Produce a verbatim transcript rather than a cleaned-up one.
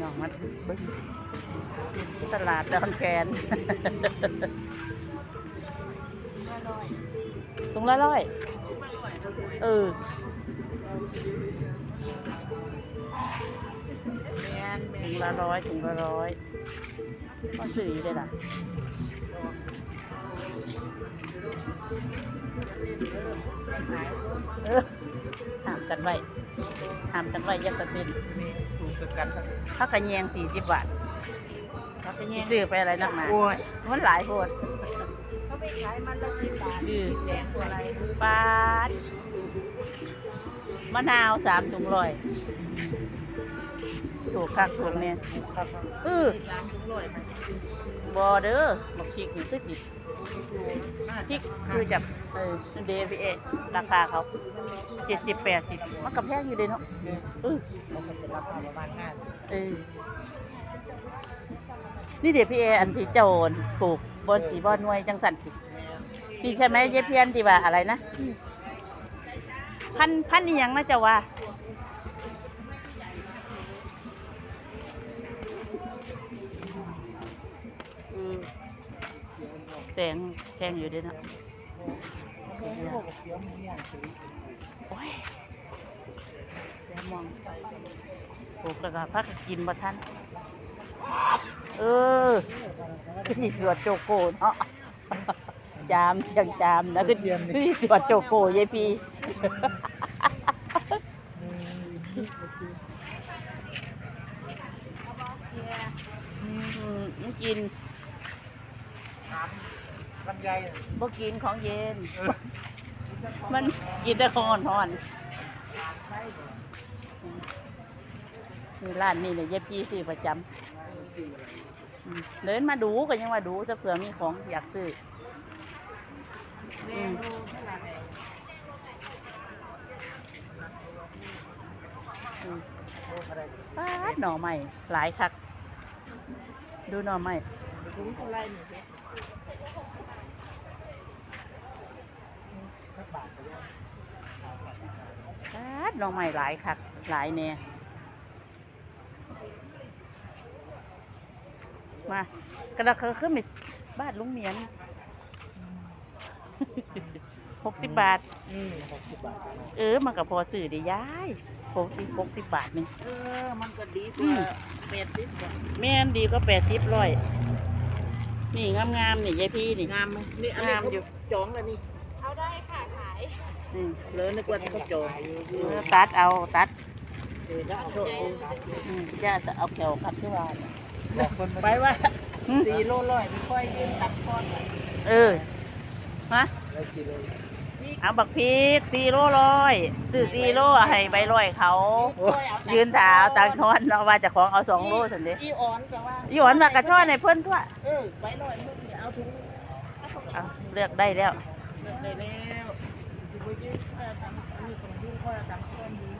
น้องมาเบิ่งตลาดดอนแคน ถุงละร้อย เออ แม่นๆ ถุงละร้อย ถุงละร้อย ก็ซื้ออยู่เด้ล่ะ เออ ห้ามกันไว้ ห้ามกันไว้ อย่าสะเทือน ถูกกัน เขากะแยงสี่สิบบาท เขากะแยง ซื้อไปอะไรนักหนา โอ้ย มันหลายโพด เขาไปขายมันละสิบบาท อืม แพงกว่าอะไร ปาด มะนาวสามถุงร้อย ถูกคักถูกแน่ เออ สามถุงร้อย บ่เด้อ บักพริกนี่คือสิ พริกคือจับ เออ เด้พี่เอ ราคาเขา เจ็ดสิบ แปดสิบ มันก็แพงอยู่เด้เนาะ เออ มันก็เป็นราคาประมาณห้าสิบ เออ นี่เด้พี่เอ อันที่เจ้าปลูกบอนสีบอนหน่วยจังสันติ นี่ใช่ไหมเย้เพี้ยนที่ว่าอะไรนะ พัน พันธุ์อีหยังนะเจ้าว่า อืม แตงแพงอยู่เด้เนาะ โอ้ย เสียมอง ปลูกแล้วก็พักกินบ่ทัน เออ คือสิสวดโจโกเนาะ จาม เสียงจามนะ คือ คือสิสวดโจโกยายพี่ อืม มันกิน ลำไยอะ บ่กินของเย็น เออ มันกินแต่ของร้อนๆ นี่ร้านนี้แหละยายพี่ซื้อประจำ อืม เดินมาดูก็ยังว่าดูซะเผื่อมีของอยากซื้อ อืม อืม ป๊าด หน่อไม้หลายคัก ดูหน่อไม้ ป๊าด หน่อไม้หลายคัก หลายแน่ มา กระดาษเขาขึ้นไปบ้านลุงเหมียน หกสิบบาท อืม หกสิบบาท เออ มันก็พอซื้อได้ยาย หกสิบ หกสิบบาทหนึ่ง เออ มันก็ดีกว่า อืม แปดสิบ บาท แม่น ดีกว่าแปดสิบ ร้อย นี่งามๆ นี่ยายพี่นี่ งามไหม นี่ อันนี้ งามอยู่ เขาจองแล้วนี่ เอาได้ค่ะ ขาย อืม เลยนึกว่าเขาจอง เออ ตัดเอา ตัด เออ ถ้าเอา อืม จะเอาแขวกัดคือว่า บอกคนมา ไปว่า หืม สี่โลร้อย ไปค่อยยืนตัดก้อนน่ะ เออ ฮะ ได้สี่โล เอาบักพริก สี่โลร้อย ซื้อ สี่โล ให้ใบร้อยเขา โอ้ย เอาตังค์ ยืนถาเอาตังค์ทอนเนาะ ว่าเจ้าของเอา สองโลซั่นเด้ อีอ่อนก็ว่า อีอ่อนว่ากระท้อนให้เพิ่นทั่ว เออ ใบร้อยเพิ่นเอาถุง เอา เลือกได้แล้ว เลือกได้แล้ว สิบ่ยืนค่อยเอาตังค์ อันนี้ต้องยืนค่อยเอาตังค์เพิ่นอยู่